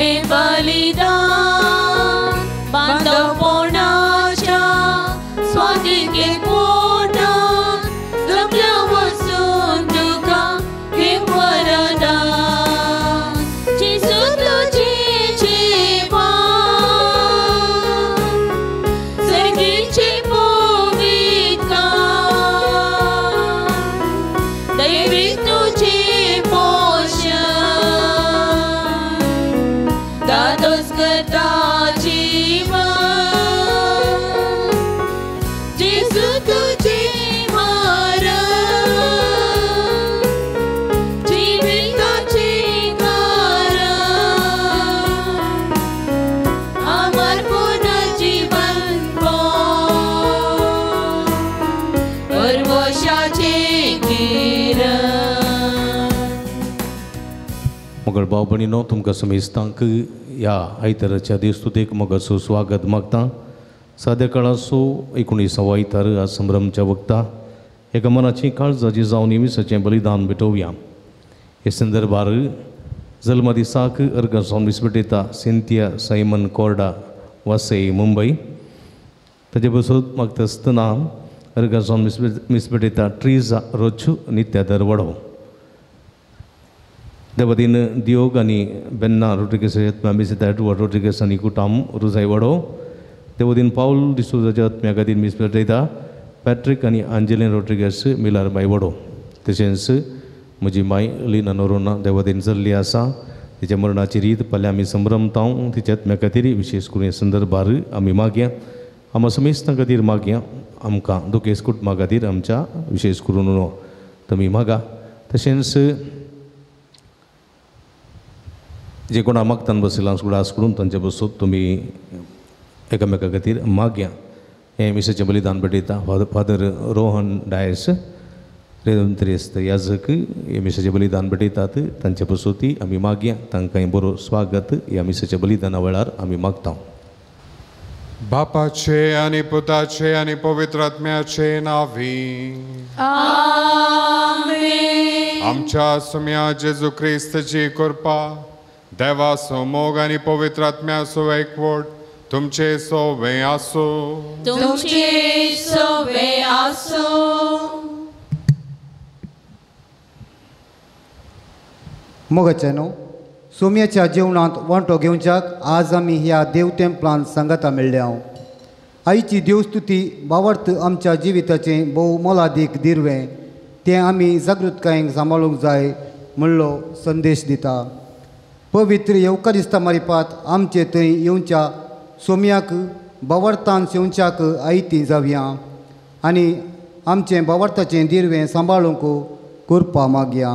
हे बलिदान बांदवपणाच्या स्वादिके पोटात जमल्या वचून तुका हे वरदान. जेजू तुझे जेवण सर्गीचे पवित्र दैवी तुझे पोषण दादोस करता जीवन. जेजू तुझे मरण जिविताचे कारण अमर पुनर्जीवन परवशाचे किरण. मगळ भाव भयणीनो, तुमकां समेस्तांक ह्या आयताराच्या देवस्तुतेक मगाचो स्वागत मागता. साद्या काळाचो 19वो आयतार आज संभ्रमच्या वक्ता एका मनाची काळजाची जावन मिसाचें बलिदान भेटोवया. हे संदर्भार जल्मा दिसाक अर्गां जावन मीस भेटयता सिंथिया सायमन कोर्डा, वासई, मुंबय. ताजे बसत मागता आसतना अर्गां जावन मीस भेटयता ट्रिजा रोचू, नित्या दरवडो. देवदीन दियोग आनी बेन्ना रोड्रिगेस आत्म्या मीस येता एडवर्ड रोड्रिगेस आनी कुटाम रुजाय वडो. देवदीन पावल डिसोजाच्या आत्म्या खातीर मीस भेटयता पॅट्रीक आनी आंजेलीन रोड्रिगेस, मिलार बाय वडो. तशेंच म्हजी माय लिना नोरोना देवदीन चल्ली आसा, तिच्या मरणाची रीत फाल्यां आमी संभ्रमता. तिच्या आत्म्या खातीर विशेष करून हे संदर्भार आमी मागया. आमकां समेस्तां खातीर मागया, आमकां दुखेस कुटुंबा खातीर आमच्या विशेष करून तुमी मागा. तशेंच जे कोणा मागतान बसयलां उगडास करून तांचे बसून तुमी एकामेका खातीर मागया. हें मिसाचें बलिदान भेटयता फादर रोहन डायस, रेदंत्रेस्त याजक. हे मिसाचें बलिदान भेटयतात, तांचे बसोती आमी मागया. तांकां बरो स्वागत ह्या मिसाच्या बलिदाना वेळार आमी मागता. बापाचे आनी पुताचे आनी पवित्र आत्म्याचे नांवी आमेन. आमच्या सुम्या जेजू क्रिस्ताची कृपा, देवाचो मोग आनी पवित्र आत्म्याचो एकवट तुमचे सोवे आसूं. तुमचे सोवे आसूं. मोगाच्यानो, सोम्याच्या जेवणांत वांटो घेवच्याक आज आमी ह्या देव तेंपलान सांगाता मेळ्ळ्या. आईची देवस्तुती बावर्त आमच्या जिविताचें भोव मोलादीक दिरवें, तें आमी जागृतकायेन सांबाळूंक जाय म्हणलो संदेश दिता. पवित्र येवकारिस्ता मारिपात आमचे थंय येवच्या सोम्याक बावर्तान येवच्याक आयती जावया आनी आमचें बावर्ताचें दिरवें सांबाळूंक कृपा मागया.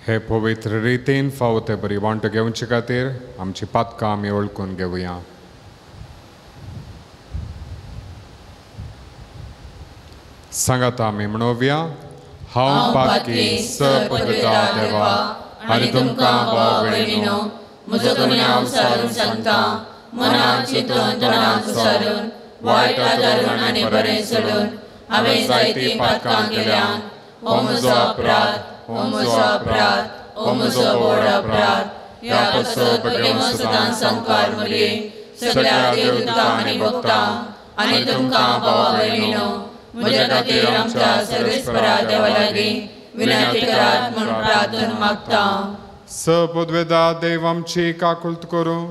हे पवित्र रितीन फावो ते बरी वांटो घेवचे खातीर आमची पातकां आमी वळखून घेवया. सांगात आमी म्हणोवया, हांव पातकी सपदता देवा आनी तुमकां भाव भयणीनो म्हजो गुन्यांव सारून सांगता. मनान चिंतून तोंडान सारून वायट आदारून आनी बरें सोडून हांवें जायतीं पातकां केल्यात. हो म्हजो अपराध, हो म्हजो अपराध, हो म्हजो व्हड अपराध. ह्या पासत भगेवंत सदां संकार मरये सगळ्या देवदूतांक आनी भक्तांक आनी तुमकां भावा भयणीनो म्हज्या खातीर आमच्या सर्वेस्परा देवा लागीं विनंती करात म्हूण प्रार्थना मागता. सपदवेदा देव आमची काकुळट करूं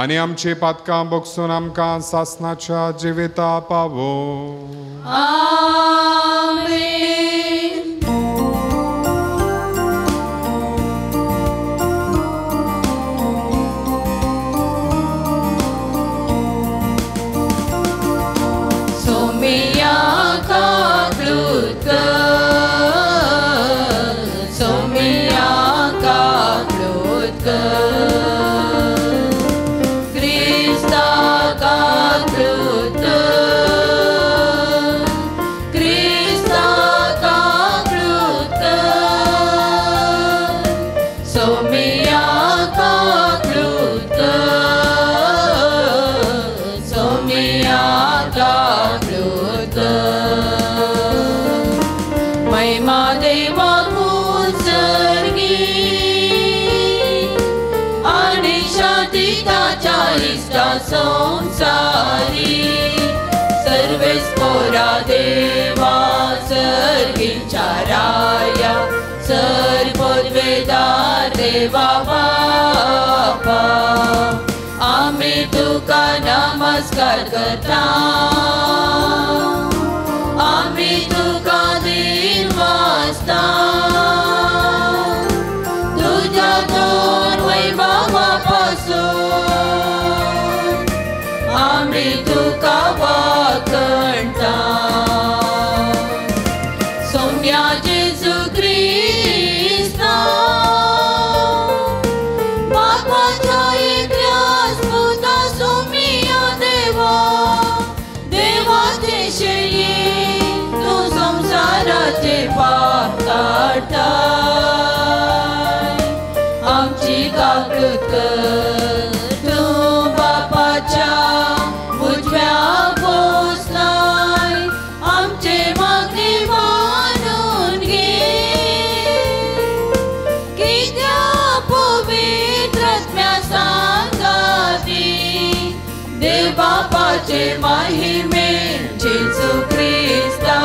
आनी आमची पातकां बगसून आमकां सासनाच्या जिविता पावो. आमेन. सोमिया काकळूत कर, सोमिया काकळूत कर, क्रिस्ता काकळूत कर, क्रिस्ता काकळूत कर, सोमिया काकळूत कर, सोमिया काकळूत कर. महिमा देवाकू सर्गी, संसारी सर्वेस पोरा देवा सर्गीच्या राया सर पदवेदार देवा बापा आमी तुका नमस्कार करता आमी तुका दिन वाजता तुज्या दोन वैभवा पासून आमी तुका वाकणता सोम्या जेजू क्रिस्ता बापाच्या एकल्याच पुता सोम्या देवा देवाचे शेळये तूं संवसाराचे पाप काडटाय आमची काकूत कर तूं बापाच्या उजव्या बसलाय आमचे मागणे मानून घे कित्या पवित्र आत्म्या सांगाती देव बापाचे महिमे जेजू क्रिस्ता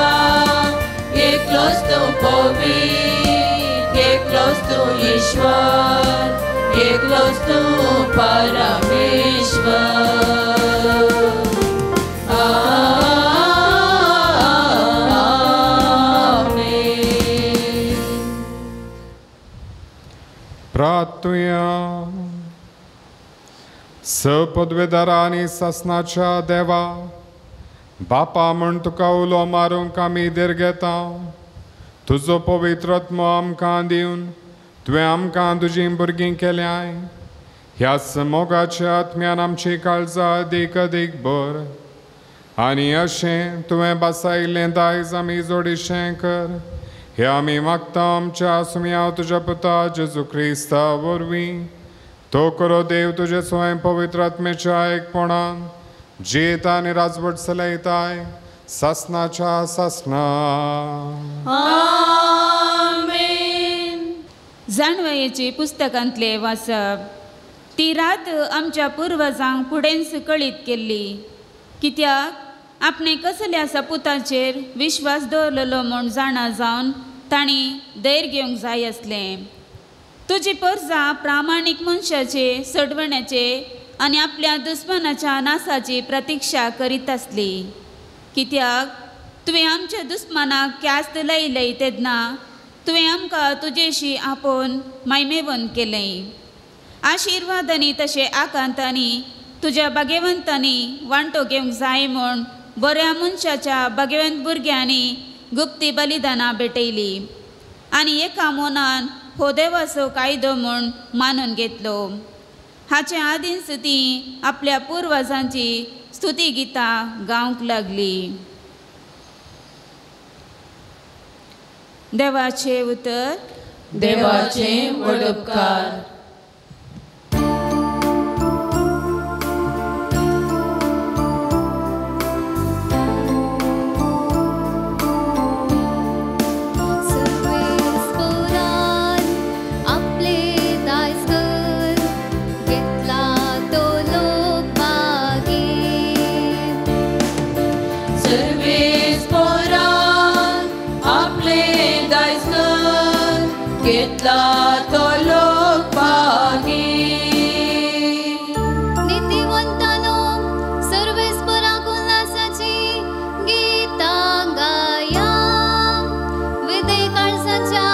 एकलोच तूं पवित्र एकलोच तूं ईश्वर एकलोच तूं परमेश्वर. आमेन. प्रार्थुया. स पदवेदारा आनी सासनाच्या देवा बापा म्हण तुका उलो मारूंक आमी धीर घेता. तुजो पवित्र आत्मो आमकां दिवन तुवें आमकां तुजीं भुरगीं केल्याय. ह्याच मोगाच्या आत्म्यान आमची काळजां अदीक अदीक भर आनी अशें तुवें बसायिल्लें दायज आमी जोडीशें कर. हे आमी मागता आमच्या सुम्याव तुज्या पुता जेजू क्रिस्ता वरवीं. तो करो देव तुजे स्वयं पवित्र आत्म्याच्या एकपणान जियेता आनी राजवट चलयताय सासनाच्या सासना. आमेन. जाणवयेची पुस्तकांतले वाचप. ती रात आमच्या पुर्वजांक फुडेंच कळीत केल्ली, कित्याक आपणे कसल्या सपुताचेर विश्वास दवरलेलो म्हूण जाणा जावन तांणी धैर्य घेवंक जाय आसलें. तुजी परजा प्रामाणीक मनशाचे सडवण्याचे आनी आपल्या दुस्मानाच्या नासाची प्रतिक्षा करीत आसली, कित्याक तुवें आमच्या दुस्मानाक क्यास्त लायलय तेन्ना तुवें आमकां तुजेशी आपोवन मायमेवन केलें. आशिर्वादांनी तशें आकांतांनी तुज्या भाग्यवंतांनी वांटो घेवंक जाय म्हूण बऱ्या मनशाच्या भाग्यवंत भुरग्यांनी गुप्ती बलिदानां भेटयली आनी एका मनान हो देवाचो कायदो म्हूण मानून घेतलो. हाचे आदींच ती आपल्या पुर्वजांची स्तुती गितां गावंक लागली. देवाचे उतर. देवाचे व्हड उपकार. घेतला तो लोक बागी. नितीवंतानो सर्वेस्पराक उल्हासाची गीतां गाया, विदय काळजाच्या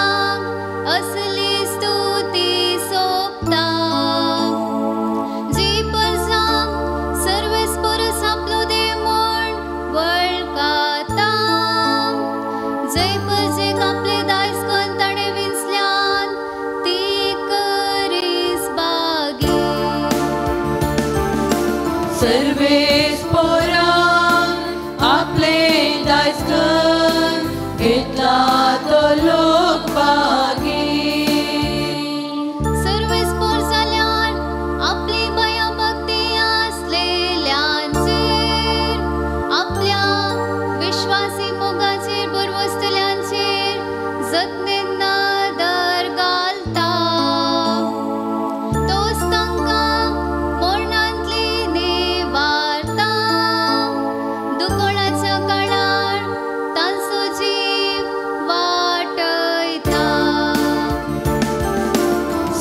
असली स्तुती सोबता. जी परजा सर्वेस्परच आपलो देव म्हूण वळखता, जय परजेक आपले दायज करून ताणें विंचल्यान ती करीस बागी. सर्वेस पोरान आपले दायज करून घेतला तो लोक बागी. सर्वेस पोर जाल्यार आपली भयभक्ती आसलेल्यांचेर, आपल्या विश्वासी मोगाचेर बरवसतल्यांचेर जतनेन नदर घालता. तोच तांकां मरणांतली नेवयता.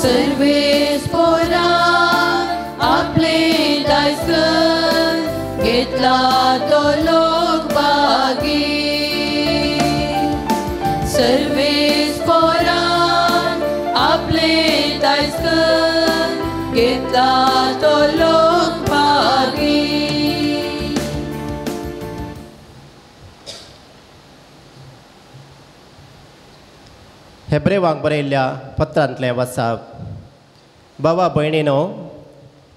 सर्वेस पोरान आपले दायज घेतला तो लोक बागी. सर्वेस पोरान आपले दायज घेतला तो लोक बागी. हेब्रेवांक बरयल्ल्या पत्रांतलें वाचप. बाबा भयणीनो,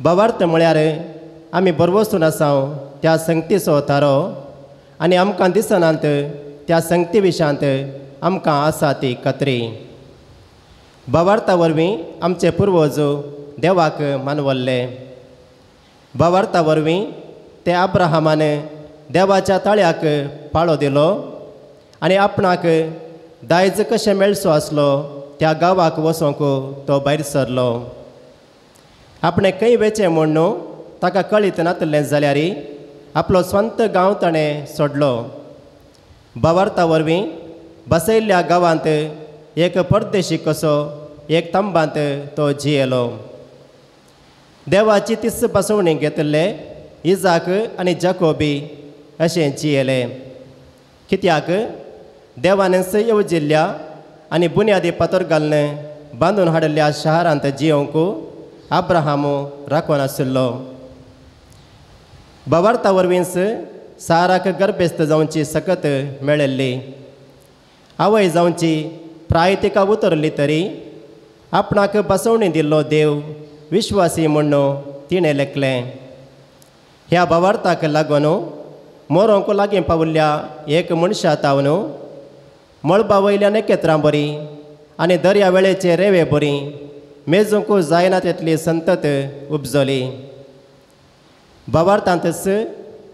भावार्थ म्हळ्यार आमी बरवसून आसाव त्या संगतीचो थारो आनी आमकां दिसनात त्या संगती विशांत आमकां आसा ती खात्री. भावार्था वरवीं आमचे पुर्वज देवाक मानवल्ले. भावार्था वरवीं ते अब्राहमान देवाच्या ताळ्याक पाळो दिलो आनी आपणाक दायज कशें मेळचो आसलो त्या गांवाक वचोंक तो भायर सरलो. आपणें खंय वेचें म्हूण न्हू ताका कळीत नातलें जाल्यार आपलो स्वंत गांव ताणें सोडलो. भावार्था वरवीं बसयल्ल्या गांवांत एक परदेशी कसो एक तंबांत तो जियेलो. देवाची तीस बसवणी घेतिल्ले इजाक आनी जाकोबी अशें जियेले. कित्याक देवानच येवजिल्ल्या आनी बुन्यादी फातर घालून बांदून हाडिल्ल्या शहरांत जियोवंक अब्राहाम राखून आशिल्लो. भावार्था वरवींच साराक गर्भेस्त जावची सकत मेळिल्ली. आवय जावची प्राय तिका उतरली तरी आपणाक बसवणी दिल्लो देव विश्वासी म्हूण तिणें लेखलें. ह्या भावार्थाक लागून मोरोंक लागीं पाविल्ल्या एक मनशा तावन मळबा वयल्या नखेत्रां बरी आनी दर्या वेळेचे रेवे बरी मेजूंक जायना तितली संतत उपजली. भावार्थांतच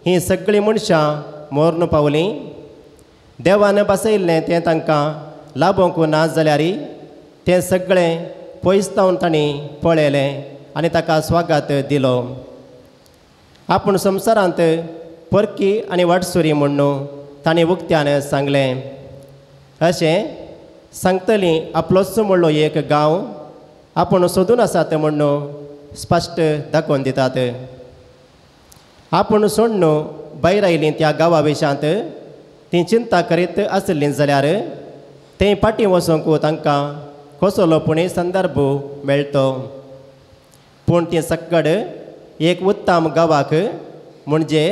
हीं सगळीं मनशां मोरून पावलीं. देवान बसयल्लें तें तांकां लाभोवंक ना जाल्यार तें सगळें पयस तावन तांणी पळयलें आनी ताका स्वागत दिलो. आपूण संवसारांत परकी आनी वाटसुरी म्हूण तांणी उक्त्यान सांगलें. अशें सांगतलीं आपलोच म्हणलो एक गांव आपूण सोदून आसात म्हूण स्पश्ट दाखोवन दितात. आपूण सोडून भायर आयलीं त्या गांवा विशांत तीं चिंता करीत आशिल्लीं जाल्यार थंय फाटीं वचूंक तांकां कसलो पुणी संदर्भ मेळटो. पूण तीं सक्कड एक उत्तम गांवाक म्हणजे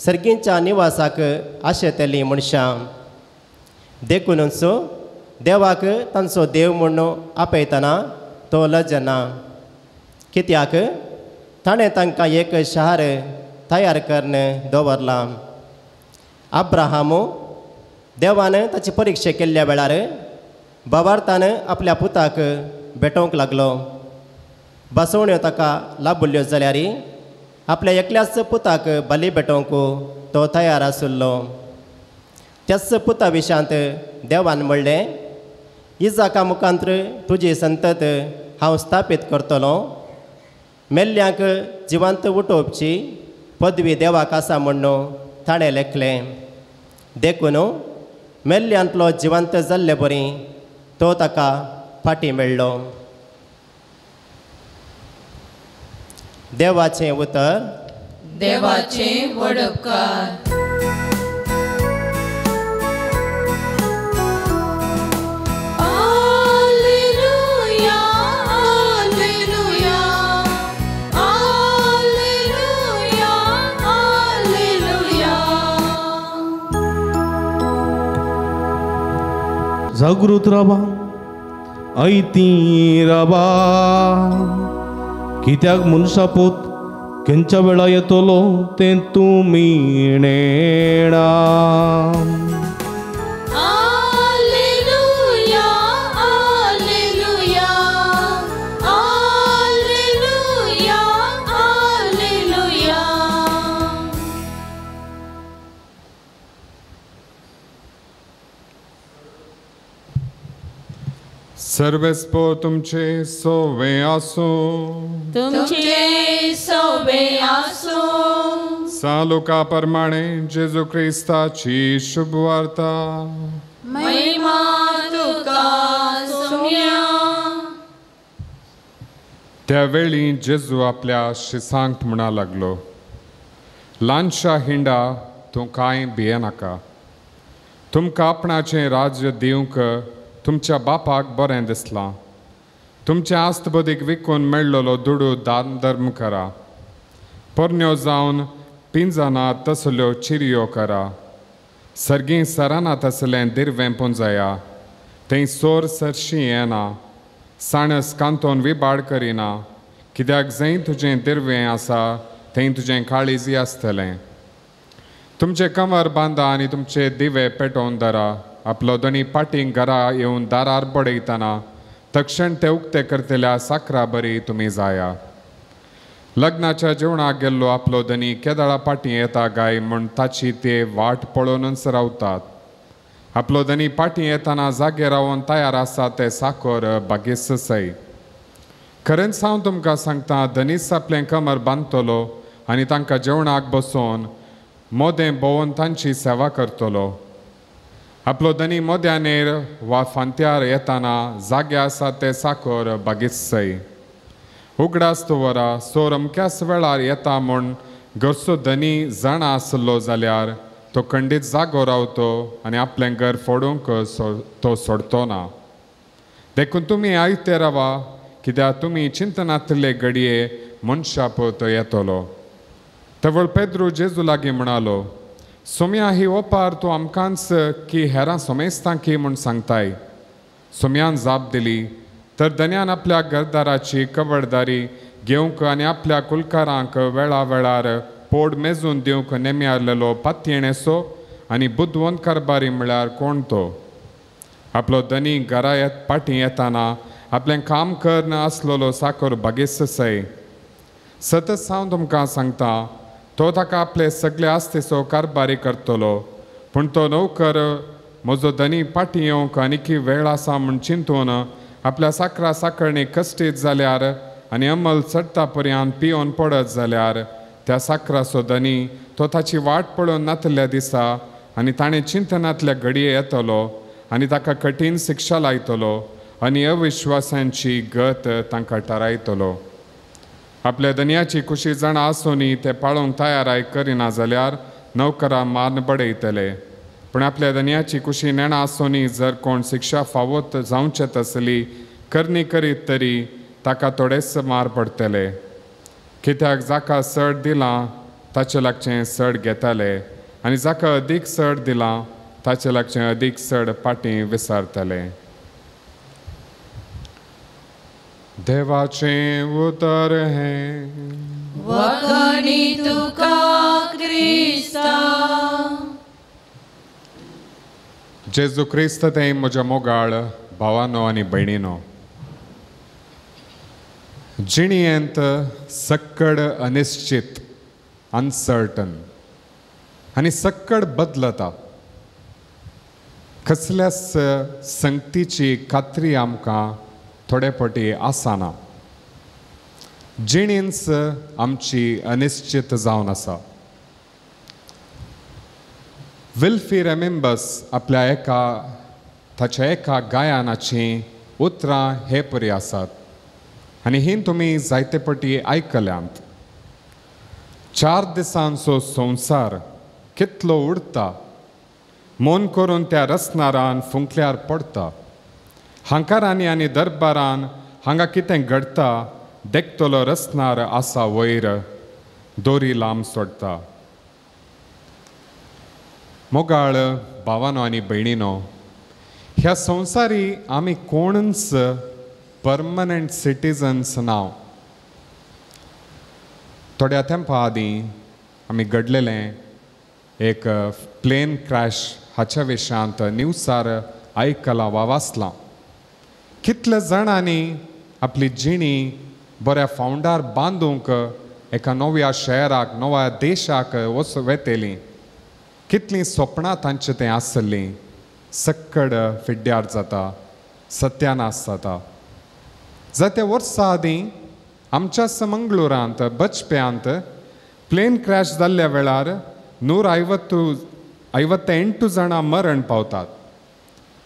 सर्गींच्या निवासाक आशेतलीं मनशां. देखूनच देवाक तांचो देव म्हूण आपयतना तो लजना. कित्याक ताणें तांकां एक शहर तयार करून दवरलां. अब्राहाम देवान ताची परिक्षा केल्ल्या वेळार भावार्थान आपल्या पुताक भेटोवंक लागलो. बसवण्यो ताका लाबुल्ल्यो जाल्यार आपल्या एकल्याच पुताक बली भेटोवंक तो तयार आशिल्लो. त्याच पुता विशांत देवान म्हणलें, इजाका मुखांत्र तुजी संतत हांव स्थापीत करतलो. मेल्ल्यांक जिवंत उठोवची पदवी देवाक आसा म्हूण ताणें लेखलें. देखून मेल्ल्यांतलो जिवंत जाल्ले बरी तो ताका फाटीं मेळ्ळो. देवाचें उतर. देवाचें वडपकार. Alleluia, alleluia, alleluia, alleluia. जागृत रावा, ऐती रावा, कित्याक मनशापूत खंयच्या वेळा येतलो तें तुमी नेणा. Alleluia, alleluia, alleluia, alleluia. सर्वेस्पो तुमचे सोवे आसूं. तुमचे सोवे आसूं. सा लुका प्रमाणे जेजू क्रिस्ताची शुभ वार्ता. महिमा तुका सोम्या. त्यावेळी जेजू आपल्या शिसांक म्हणा लागलो, ल्हानशा हिंडा तूं कांय भियेनाका, तुमकां आपणाचें राज्य दिवंक तुमच्या बापाक बरें दिसलां। तुमचे आस्तबदीक विकून मेळ्ळलो दुडू दान धर्म करा, पोरण्यो जावन पिंजना तसल्यो चिरयो करा, सर्गीं सराना तसलें दिरवें पुंजया, थंय सोर सरशी येना, साणस कांतोन विबाड करिना, कित्याक जंय तुजें दिरवें आसा थंय तुजें काळीजी आसतलें। तुमचें कमर बांदा आनी तुमचे दिवे पेटोवन धरा, आपलो दोनी पाटींग घरा येवन दारार बडयतना तक्षण ते उक्ते करतल्या साकरा बरी तुमी जाया। लग्नाच्या जेवणाक गेल्लो आपलो धनी केदळा पाटी येता गाय म्हूण ताची ते वाट पळोवनच रावतात। आपलो धनी पाटी येताना जागे रावन तयार आसा ते साखर बागेस सय। खरेंच हांव तुमकां सांगता, धनीस आपलें कमर बांदतलो आनी तांकां जेवणाक बसोवन मोदें भोंवन तांची सेवा करतलो। आपलो धनी मोद्यानेर वा फांत्यार येताना जागे आसा ते साखर बागेस सय। उगडास दवरा, सोर अमक्याच वेळार येता म्हूण घरचो धनी जाणा आसलो जाल्यार तो खंडीत जागो रावतो आनी आपलें घर फोडूंक तो सोडतो ना। देखून तुमी आयते रावा, कित्याक तुमी चिंतनांतले घडये मनशापत येतलो। तवळ पेद्रू जेजू लागीं म्हणालो, सोम्या ही ओपार तूं आमकांच की हेरां सोमेस्तां की म्हूण सांगताय? सोम्यान जाप दिली, तर धनयान आपल्या घरदाराची खबरदारी घेवंक आनी आपल्या कुलकारांक वेळा वेळार पोड मेजून दिवंक नेम्यारलेलो पातयेणेसो आनी बुदवंत कारभारी म्हळ्यार कोण तो? आपलो धनी घरा येत पाटी येताना आपलें काम करन आसलेलो साकर बागेस सय। सतत हांव तुमकां सांगता, तो ताका आपले सगळे आस्तेचो कारभारी करतलो। पूण तो नोकर म्हजो धनी पाटी येवंक आनीकी वेळ आसा म्हूण चिंतून आपल्या साकरा साकरणी कश्टीत जाल्यार आनी अंमल चडटा पर्यंत पिवन पडत जाल्यार त्या साकराचो धनी तो ताची वाट पळोवन नातल्या दिसा आनी ताणें चिंतनांतल्या घडये येतलो आनी ताका कठीण शिक्षा लायतलो आनी अविश्वासांची गत तांकां थारायतलो। आपल्या धनयाची खुशी जाणा आसूनय ते पाळोवंक तयाराय करिना जाल्यार नोकरां मार्न बडयतले। पूण आपल्या धनयाची खुशी नेणा आसूनय जर कोण शिक्षा फावत जावचे तसली करणी करीत तरी ताका थोडेच मार पडटले। कित्याक जाका चड दिलां ताचे लागचें चड घेतले आनी जाका अदीक चड दिलां ताचे लागचें अदीक चड पाटी विसारतले। देवाचें उतर हें। वखणी तुका क्रिस्ता। जेजू क्रिस्त ते म्हज्या मोगाळ भावानो आनी भयणीनो, जिणेंत सक्कड अनिश्चित, अनसर्टन आनी सक्कड बदलता। कसल्याच संगतीची खात्री आमकां थोडे फावटी आसना। जिणेंच आमची अनिश्चित जावन आसा। विल्फी रेमिंबस आपल्या एका ताच्या एका गायनाचीं उतरां हे परी आसात आनी ही तुमी जायते पटी आयकल्यांत। 4 दिसांचो संवसार कितलो उडता, मन करून त्या रसनारान फुंकल्यार पडता। हांकारांनी आनी दरबारान हांगा कितें घडटा देखतलो रसनार आसा वयर दोरी लांब सोडटा। मोगाळ भावानो आनी भयणीनो, ह्या संवसारी आमी कोणच परमनंट सिटीजन्स ना। थोड्या तेंपा आदीं आमी घडलेलें एक प्लेन क्रॅश हाच्या विशयांत न्यूजार आयकलां वा वाचलां। कितल्या जाणांनी आपली जिणी बऱ्या फावंडार बांदूंक एका नव्या शहराक, नव्या देशाक वच वेतेली। कितलीं सपनां तांचें तें आसलीं, सक्कड फिड्ड्यार जाता, सत्यानाश जाता। जाते वर्सां आदीं आमच्या मंगळुरांत बचप्यांत प्लेन क्रॅश जाल्ल्या वेळार 158 जाणां मरण पावतात।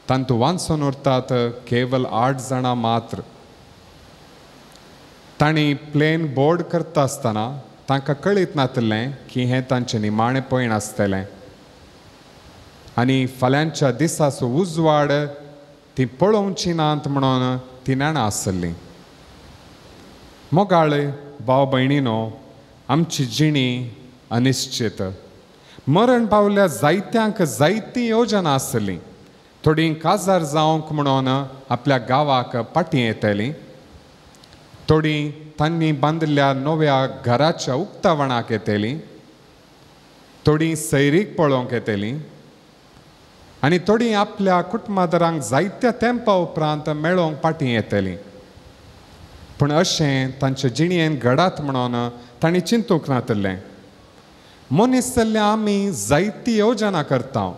तांतू वांचून उरतात केवल 8 जाणां मात्र। तांणी प्लेन बोर्ड करता आसतना तांकां कळीत नातलें की हें तांचें निमाणें पयण आसतलें आनी फाल्यांच्या दिसाचो उजवाड ती पळोवची नात म्हणून ती नेणां आसली. मोगाळ भाव भयणीनो, आमची जिणी अनिश्चित. मरण पावल्या जायत्यांक जायती योजना आसली. थोडीं काजार जावंक म्हणून आपल्या गांवाक पाटी येतली, थोडीं तांणी बांदिल्ल्या नव्या घराच्या उक्तावणाक येतली, थोडीं सैरीक पळोवंक येतली आनी थोडीं आपल्या कुटुंबादारांक जायत्या तेंपा उपरांत मेळोवंक पाटी येतली. पूण अशें तांचे जिणेन घडात म्हणून तांणी चिंतूंक नातलें. मनीस जाल्ल्या आमी जायती योजना करता,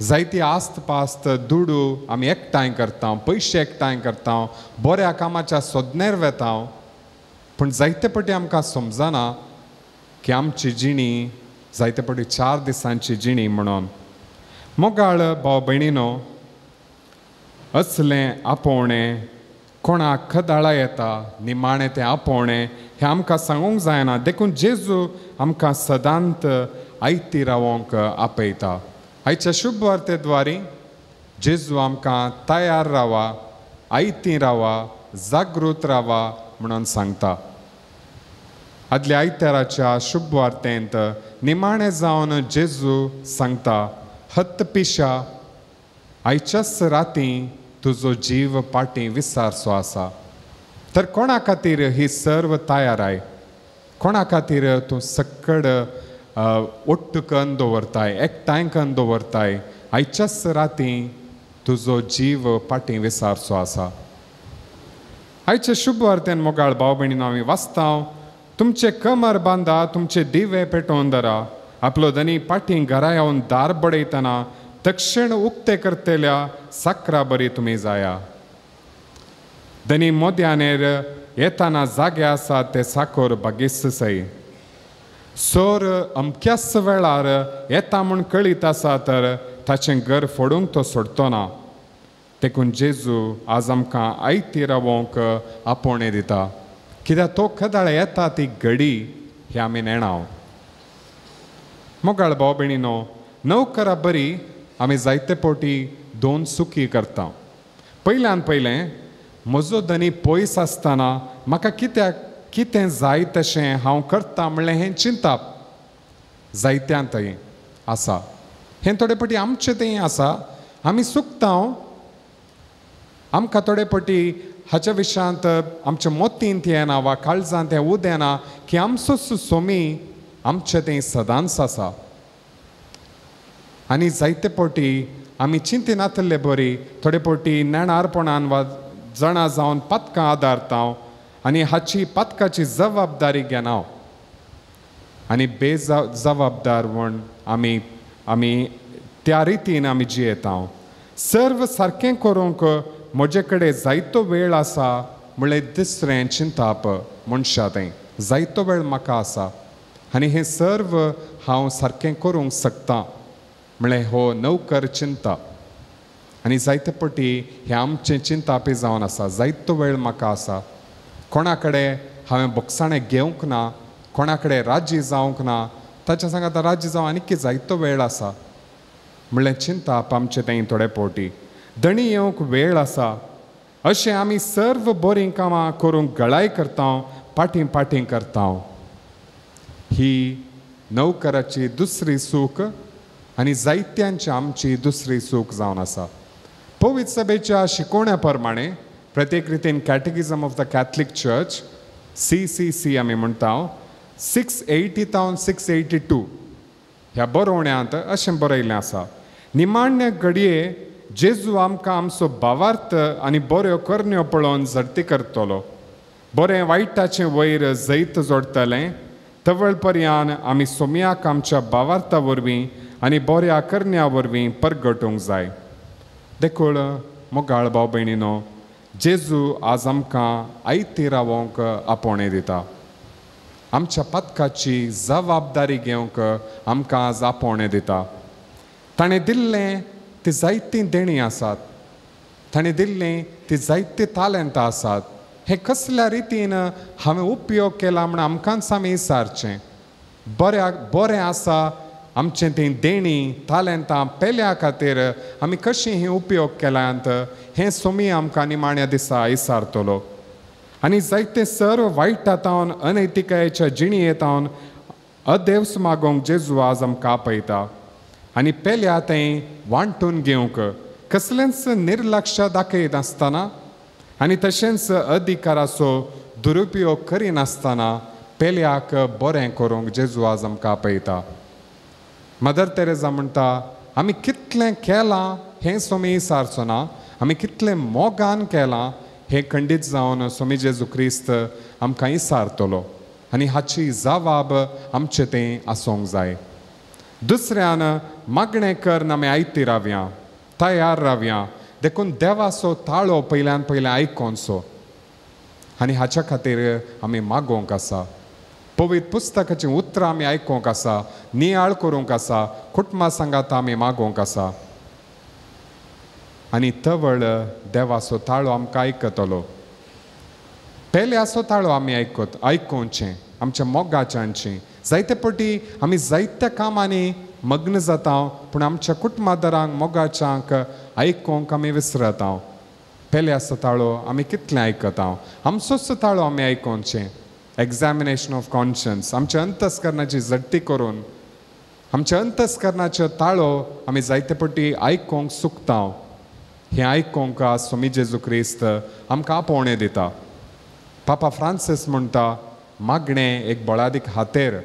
जायती आस्त पास्त दुडू आमी एकठांय करता, पयशे एकठांय करता, बऱ्या कामाच्या सोदनेर वेता. पूण जायते पटी आमकां समजना की आमची जिणी जायते पटी 4 दिसांची जिणी म्हणून. मोगाळ भाव भयणीनो, असलें आपोवणें कोणाक खदाळा येता, निमाणें तें आपोवणें हें आमकां सांगूंक जायना. देखून जेजू आमकां सदांत आयती रावोंक आपयता. आयच्या शुभ वार्ते द्वारी जेजू आमकां तयार रावा, आयती रावा, जागृत रावा म्हणून सांगता. आदल्या आयताराच्या शुभ वार्तेंत निमाणें जावन जेजू सांगता, हत्त पिशा, आयच्याच राती तुजो जीव पाटी विसारचो आसा. तर कोणा खातीर ही सर्व तयार? कोणा खातीर तूं सक्कड ओट्ट कन्न दवरताय, एकठांय कन्न दवरताय? आयच्याच राती तुजो जीव पाटी विसारचो आसा. आयचे शुभ वार्तेन मोगाळ भाव भयणीन आमी वाचता, तुमचे कमर बांदा, तुमचे दिवे पेटोवन धरा, आपलो धनी पाटी घरा येवन दार बडयतना तक्षण उक्ते करतल्या साकरा बरी तुमी जाया. धनी मोद्यानेर येताना जागे आसा ते साकोर बागेस्त सई. सोर अमक्याच वेळार येता म्हूण कळीत आसा तर ताचें घर फोडूंक तो सोडतो ना. देखून जेजू आज आमकां आयती रावोंक आपोवणें दिता, कित्याक तो खदाळ येता ती घडी ही आमी नेणाव. मोगाळ भाव भयणीनो, नवकरा बरी आमी जायते पवटी 2 चुकी करता. पयल्यान पयलें, म्हजो धनी पयस आसतना म्हाका कित्याक कितें जाय तशें हांव करता म्हणलें हें चिंताप जायत्यां थंय आसा. हें थोडे पटी आमचें थंय आसा, आमी चुकता. आमकां थोडे पटी हाच्या विशयांत आमच्या मोतींत येना वा काळजांत हें उदेना की आमचो सोमी आमचें थंय सदांच आसा. आनी जायते पवटी आमी चिंतिनातल्ले बरी थोडे पवटी नेणारपणान वा जाणा जावन पातकां आदारता आनी हाची पातकाची जबाबदारी घेना आनी बेजबाबदार म्हूण आमी आमी त्या रितीन आमी जियेता. सर्व सारकें करूंक म्हजे कडेन जायतो वेळ आसा म्हणलें दुसरें चिंताप मनशा थंय जायतो वेळ म्हाका आसा आनी हें सर्व हांव सारकें करूंक शकता म्हणलें हो नवकर चिंता. आनी जायते पटी हें आमचें चिंतापी जावन आसा. जायतो वेळ म्हाका आसा, कोणा कडेन हांवें बोगसाणें घेवंक ना, कोणा कडेन राजी जावंक ना, ताच्या सांगात राजी जावं आनी जायतो वेळ आसा म्हणलें चिंताप आमचें थंय थोडे पवटी. धणी येवंक वेळ आसा अशें आमी सर्व बरीं कामां करूंक गळाय करता, पाटीं पाटीं करता. ही नवकराची दुसरी चूक आनी जायत्यांची आमची दुसरी चूक जावन आसा. पवित्र सभेच्या शिकोवण्या प्रमाणे प्रत्येक रितीन catechism of the Catholic church CCC आमी म्हणटा 680 तावन 682 ह्या बरोवण्यांत अशें बरयल्लें आसा, निमाण्य घडये जेजू आमकां आमचो भावार्थ आनी बऱ्यो करण्यो पळोवन झडती करतलो, बरें वायटाचें वयर जैत जोडटलें. तवळ पर्यान आमी सोम्याक आमच्या भावार्था वरवीं आनी बऱ्या करण्या वरवीं परगटूंक जाय. देखून मोगाळ भाव भयणीनो, जेजू आज आमकां आयती रावोंक आपोवणें दिता. आमच्या पातकाची जबाबदारी घेवंक आमकां आज आपोवणें दिता. ताणें दिल्लें ती जायतीं देणीं आसात, ताणें दिल्लें ती जायतीं तालेंतां आसात. हें कसल्या रितीन हांवें उपयोग केला म्हण आमकांच आमी विचारचें. बरें आसा आमचें तीं देणीं तालेंतां पेल्या खातीर आमी कशीं ही उपयोग केल्यांत हें सोमी आमकां निमाण्या दिसा विचारतलो. आनी जायते सर्व वायटा तावन अनैतिकायेच्या जिणयेतावन अदेवस मागोवंक जेजू आज आमकां आपयता आनी पेल्या तें वांटून घेवंक कसलेंच निर्लक्ष दाखयनासतना आनी तशेंच अधिकाराचो दुरुपयोग करिनासतना पेल्याक बरें करूंक जेजू आज आमकां आपयता. मदर तेरेजा म्हणटा आमी कितलें केलां हें सोमी विचारचो ना, आमी कितलें मोगान केलां हें खंडीत जावन सोमी जेजू क्रिस्त आमकां विचारतलो आनी हाची जवाब आमचें तें आसूंक जाय. दुसऱ्यान मागणें करून आमी आयती रावया, तयार रावया, देखून देवाचो ताळो पयल्यान पयलें आयकोनसो आनी हाच्या खातीर आमी मागोवंक आसा. पवित्र पुस्तकाचीं उतरां आमी आयकोंक आसा, नियाळ करूंक आसा, कुटुंबा सांगाता आमी मागोवंक आसा आनी तवळ देवाचो ताळो आमकां आयकतलो. पेल्याचो ताळो आमी आयकोवचें आमच्या मोगाच्यांची. जायते पटी आमी जायत्या कामांनी मग्न जाता पूण आमच्या कुटुंबादारांक मोगाच्यांक आयकोंक आमी विसरता. पेल्याचो ताळो आमी कितलें आयकता, आमचोच ताळो आमी आयकोवचें. एग्जामिनेशन ऑफ कॉन्शन्स, आमच्या अंतस्करणाची झडटी करून आमच्या अंतस्करणाचो ताळो आमी जायते पटी आयकोंक चुकता. हें आयकोंक आज स्वामी जेजू क्रिस्त आमकां आपोवणें दिता. पापा फ्रांसीस म्हणटा मागणें एक बळादीक हातेर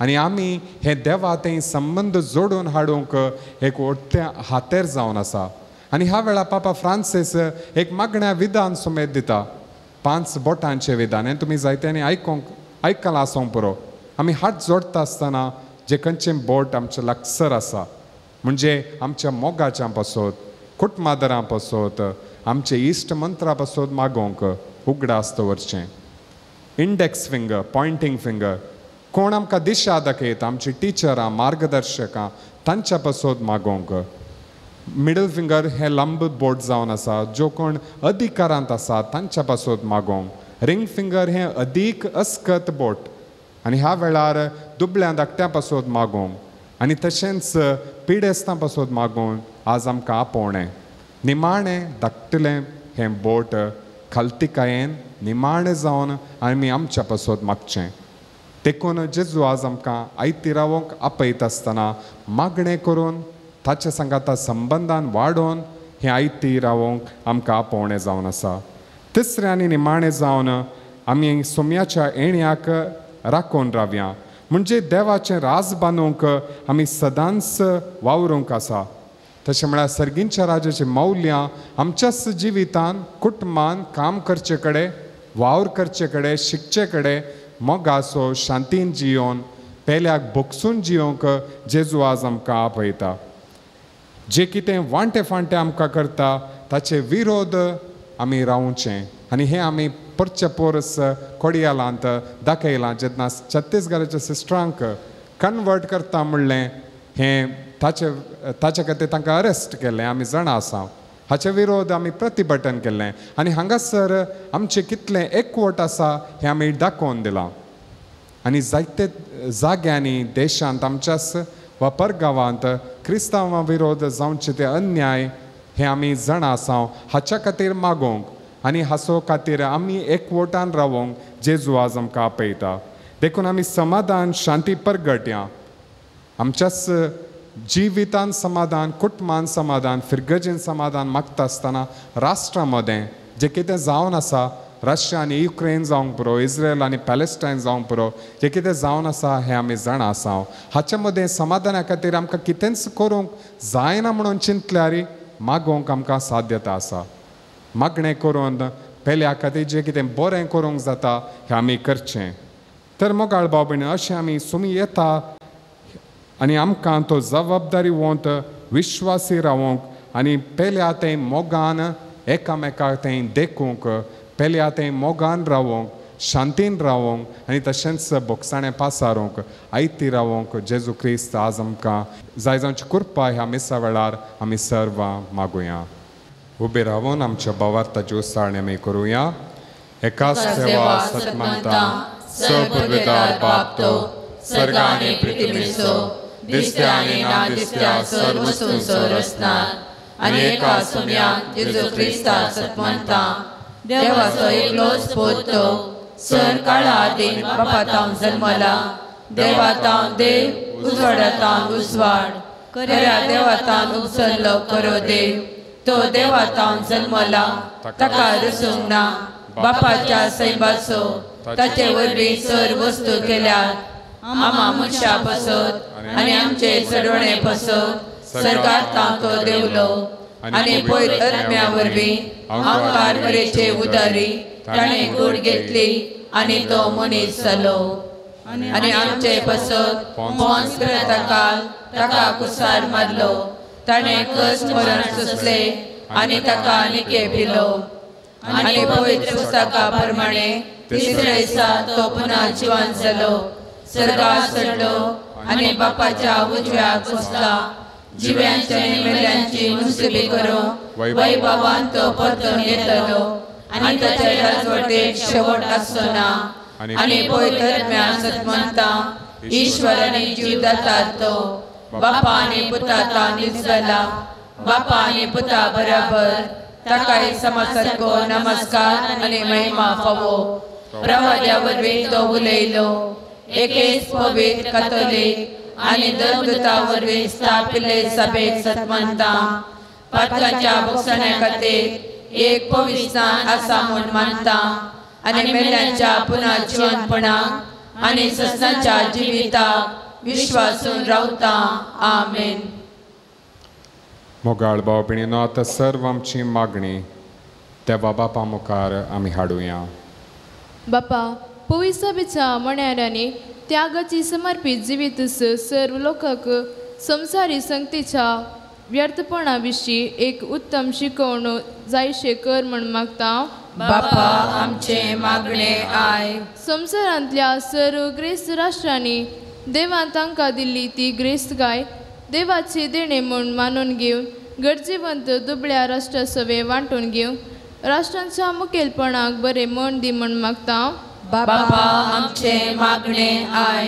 आनी आमी हे देवा तें संबंद जोडून हाडूंक एक ओडतें हातेर जावन आसा. आनी ह्या वेळार पापा फ्रांसीस एक मागण्या विधान सुमेद दिता, 5 बोटांचें विधान. हें तुमी जायत्यांनी आयकलां आसूंक पुरो. आमी हात जोडटा आसतना जे खंयचें बोट आमचें लागसर आसा म्हणजे आमच्या मोगाच्या पासत, कुटुंबादरां पासत, आमचे इश्ट मंत्रा पासत मागोवंक उगडास दवरचें. इंडेक्स फिंगर, पॉयंटींग फिंगर, कोण आमकां दिशा दाखयता, आमची टिचरां, मार्गदर्शकां, तांच्या पासत मागोवंक. मिडल फिंगर हें लांब बोट जावन आसा, ज्यो कोण अधिकारांत आसा तांच्या पासत मागोवंक. रिंग फिंगर हें अदीक अस्कत बोट आनी ह्या वेळार दुबळ्या धाकट्या पासत मागोवंक आनी तशेंच पिडेस्तां पासत मागोवन आज आमकां आपोवणें. निमाणें धाकटलें हें बोट खालतिकायेन निमाणें जावन आमी आमच्या पासत मागचें. देखून जेजू आज आमकां आयती रावोंक आपयता आसतना मागणें करून ताच्या सांगाता संबंदान वाडोवन हें आयती रावोंक आमकां आपोवणें जावन आसा. तिसरें आनी निमाणें जावन आमी सोम्याच्या येण्याक राखून रावया, म्हणजे देवाचें राज बांदूंक आमी सदांच वावरूंक आसा. तशें म्हळ्यार सर्गींच्या राजाचीं मौल्यां आमच्याच जिवितान, कुटुंबान काम करचे कडेन, वावर करचे कडेन, शिकचे कडेन मोगाचो शांतीन जियोवन पेल्याक भोगसून जियोवंक जेजू आज आमकां आपयता. जे कितें वांटे फांटे आमकां करता ताचे विरोध आमी रावचें आनी हें आमी परचे पोरस कोडियालांत दाखयलां. जेन्ना छत्तीसगडाच्या सिस्टरांक कन्वर्ट करता म्हणलें हें ताचे खातीर तांकां अरेस्ट केल्लें आमी जाणा आसा. हाचे विरोध आमी प्रतिभटन केल्लें आनी हांगासर आमचें कितलें एकवट आसा हें आमी दाखोवन दिलां. आनी जायते जाग्यांनी देशांत आमच्याच वा परगांवांत क्रिस्तांवां विरोध जावचे ते अन्याय हें आमी जाणा आसा. हाच्या खातीर मागोवंक आनी हाचो खातीर आमी एकवटान रावोंक जेजू आज आमकां आपयता. देखून आमी समाधान शांती परगटया, आमच्याच जिवितान समाधान, कुटुंबान समाधान, फिरगजेन समाधान मागता आसतना राष्ट्रा मदें जें कितें जावन आसा, रशिया आनी युक्रेन जावंक पुरो, इस्रायल आनी पॅलेस्टायन जावंक पुरो, जें कितें जावन आसा हें आमी जाणा आसा. हाच्या मदें समाधाना खातीर आमकां कितेंच करूंक जायना म्हणून चिंतल्यार मागोवंक आमकां साध्यता आसा. मागणें करून पेल्या खातीर जें कितें बरें करूंक जाता हें आमी करचें. तर मोगाळ भाव भयणी, अशें आमी सुमी येता आनी आमकां तो जबाबदारी वोंत विश्वासी रावोंक आनी पेल्या तें मोगान एकामेकाक तें देखूंक, पेल्या तें मोगान रावोंक, शांतीन रावोंक आनी तशेंच बोगसाणें पासारूंक, आयती रावोंक जेजू क्रिस्त आज आमकां जाय जावची कृपा ह्या मिसा वेळार आमी सर्वां मागुया. उबे रावून आमच्या भावार्थाची उसाळणी आमी करुया. एकाच देवा सतमंता सपुर्वेदार बाप तो सर्गा आनी पृथ्वीचो दिसत्या आनी ना दिसत्या सर्व वस्तूंचो रचणार आनी एका सोम्या जेजू क्रिस्ता सतमंता देवाचो एकलोच पूत तो सर काळा आदीन बापा तावन जल्मला देवा तावन देव उजवाडा तावन उजवाड खऱ्या देवा तावन उपसरलो खरो देव तो देवा तावन जल्मला ताका रसूंक ना बापाच्या सैबाचो ताचे वरवीं सर वस्तू केल्यात आमा मनशा पासत आनी आमचे चडवणे पासत सरकार तावन तो देवलो आनी पयर आत्म्या वरवीं आमकार मरेचे उदारी ताणें कूड घेतली आनी तो मनीस जालो आनी आमचे पासत पोन्स पिलाताकाल ताका कुसार मारलो ताणें कश्ट मरण सोंसले आनी ताका निके पिलो आनी पवित्र पुस्तका प्रमाणे तिसऱ्या दिसा तो पुन्हा जिवन जालो सर्गार चडलो आनी बापाच्या उजव्याक बसला जिव्यांची आनी मेल्यांची मुनसिबी करूंक वैभवान तो परतून येतलो आनी ताचे राजवटेक शेवट आसचो ना आनी पवित्र आत्म्या सतमंता ईश्वर आनी जीव दाता तो बापा आनी पुता तावन जाला बापा आनी पुता बराबर ताकाय समासारको नमस्कार आनी महिमा फावो प्रवाद्या वरवीं तो उलयलो एकेच पवित्र कातोलीक आनी धर्मदूता वरवीं स्थापिल्ले सभेक सतमंता पातकांच्या भोगसण्या खातीर एक पवित्र आसा म्हूण मानता आनी मेल्यांच्या पुनः जिवनपणाक आनी ससनाच्या जिविताक विश्वासून रावता. आमेन. मोगाळ भाव भयणीनो, आतां सर्व आमची मागणी देवा बापा मुखार आमी हाडुया. बापा, पवित्र मण्यारांनी त्यागाची समर्पित जिवीत सर्व लोकांक संसारी संगतीच्या व्यर्थपणा विशीं एक उत्तम शिकवण जायशे कर म्हण मागता. बापा आमचे मागणे I. संवसारांतल्या सर्व ग्रेस्त राष्ट्रांनी देवान तांकां दिल्ली ती ग्रेस्तकाय देवाची देणे म्हूण मानून घेवन गरजेवंत दुबळ्या राष्ट्रा सवे वांटून घेवन राष्ट्रांच्या मुखेलपणाक बरें मन दी म्हूण मागता. बापा आमचे मागणे I.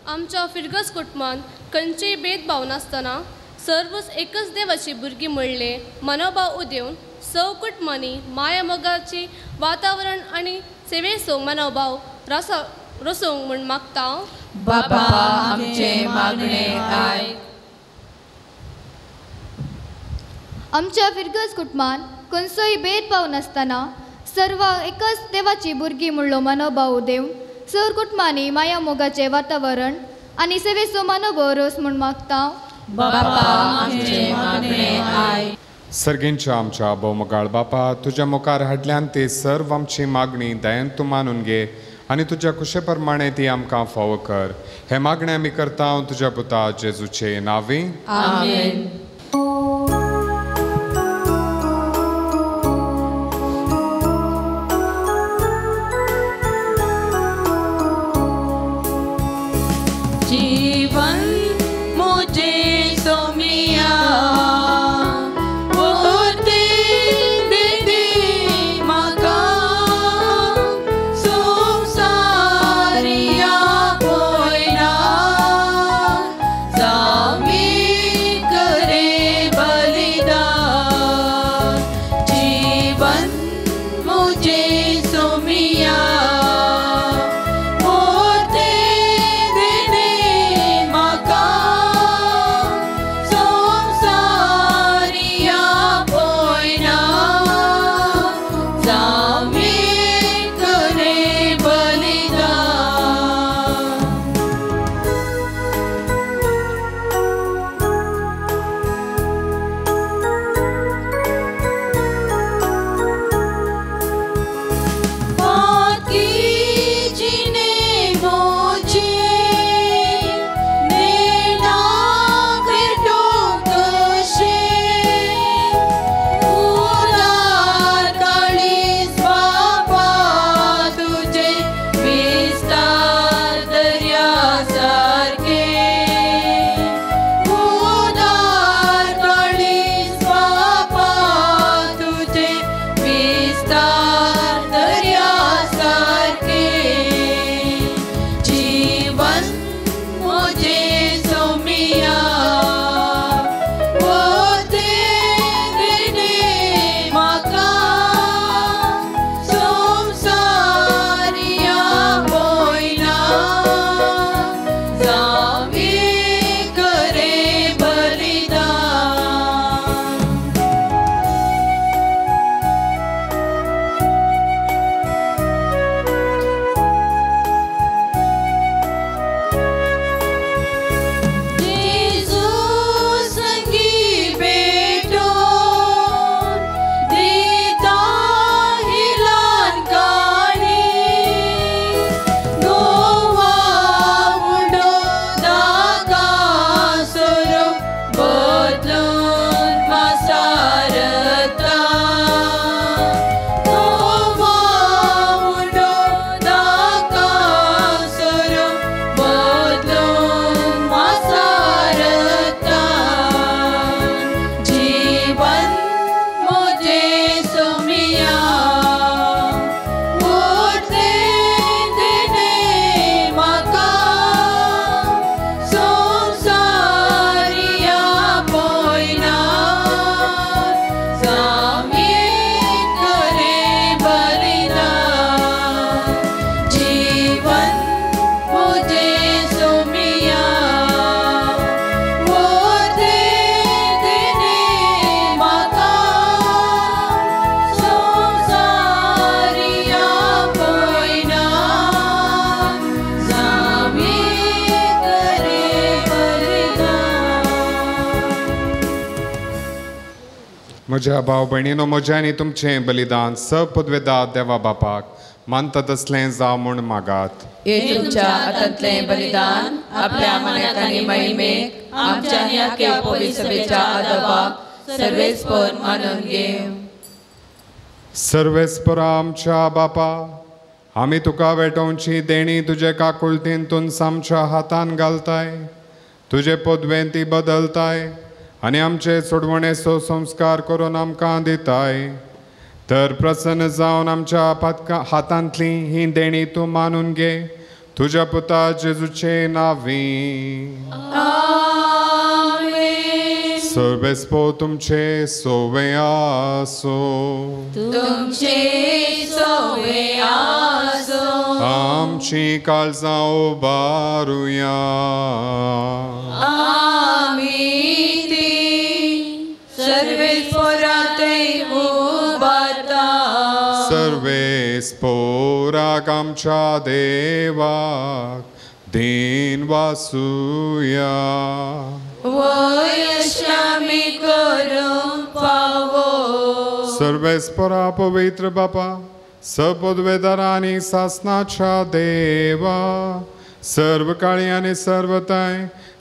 आमच्या फिरगज कुटुंबान खंयचेय भेदभाव नासतना सर्वच एकच देवाची भुरगीं म्हणले मनोभाव उदेवन सौ कुटुंबांनी माया मोगाची वातावरण आनी सेवेचो मनोभाव रसोवंक म्हूण मागता. बापा आमचे मागणे I. आमच्या फिरगज कुटुंबान खंयचोय भेदभाव नासतना सर्व एकच देवाची भुरगीं म्हणलो मनोभाव उदेवन सर कुटुंबांनी माया मोगाचें वातावरण आनी सेवेचो मनोभाव रस म्हूण मागता. बापा आमचे मागणे I. सर्गींच्या आमच्या भोवमोगाळ बापा, तुज्या मुखार हाडल्यान ते सर्व आमची मागणी दयेन तूं मानून घे आनी तुज्या कुशे प्रमाणे ती आमकां फावो कर. हे मागणें आमी करता तुज्या पुता जेजूचे नांवी. आमेन. जीवन मुझे सोमिया पोते दे माका संसारिया कोयना जामी करे म्हज्या भाव भयणीनो, म्हजें आनी तुमचें बलिदान सपदवेदा देवा बापाक मानता तसलें जावं म्हूण मागात. हे तुमच्या हातांतलें बलिदान आपल्या मनाक आनी महिमेक आमच्या आनी आख्या पवित्र सभेच्या आदोबाक सर्वेस्पर मानून घेवं. सर्वेस्परा आमच्या बापा, आमी तुका भेटोवची देणी तुजे काकुळतीन तूं आमच्या हातान घालताय, तुजे पदवेन ती बदलताय आनी आमचे सोडवणेचो संस्कार करून आमकां दिताय. तर प्रसन्न जावन आमच्या पातका हातांतली ही देणी तूं मानून घे, तुज्या पुता जेजूचे नांवी. सर्वेस्पो तुमचे सोवे आसो, तुमचे सोवे आसो. आमची काळजां उबारुया, आमी ती सर्वेस्परातय उबारता. सर्वेस्पोराक आमच्या देवाक दीन वासुया, वयशामी करूंक पावो. सर्वेस्परा पवित्र बापा, सपदवेदारा आनी सासनाच्या देवा, सर्व काळी आनी सर्वताय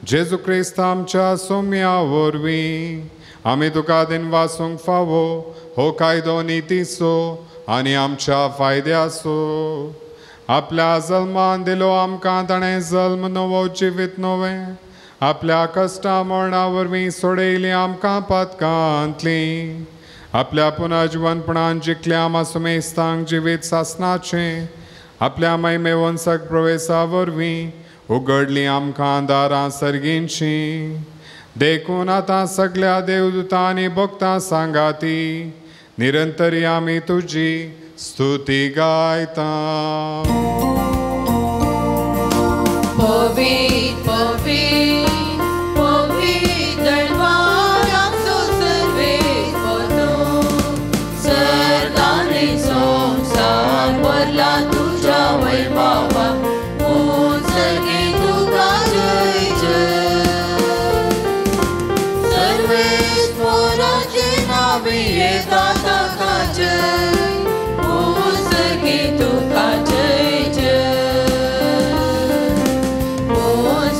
जेजू क्रिस्त आमच्या सोम्या वरवीं आमी तुका दिन वासूंक फावो हो कायदो नितीचो आनी आमच्या फायद्याचो. आपल्या जल्मान दिलो आमकां ताणें जल्म नवो जिवीत नवें, आपल्या कश्टा मरणा वरवीं सोडयली आमकां पातकांतली, आपल्या पुनर्जिवनपणान जिखल्या आमा सुमेस्तांक जिवीत सासनाचें, आपल्या महिमेवंसक प्रवेसा वरवीं उगडली आमकां दारां सर्गींची. देखून आतां सगल्या देवदूतां आनी भक्तां सांगाती निरंतरी आमी तुजी स्तुती गायता. पवित्र पवित्र पवित्र आमचो सर्वेस्पर तूं, सर्गान संवसार भरला तुज्या वैभवान, सर्गे तुका जय जय. सर्वेस्पराचे नांवे येता ताका जय, सर्गे तुका जय जय,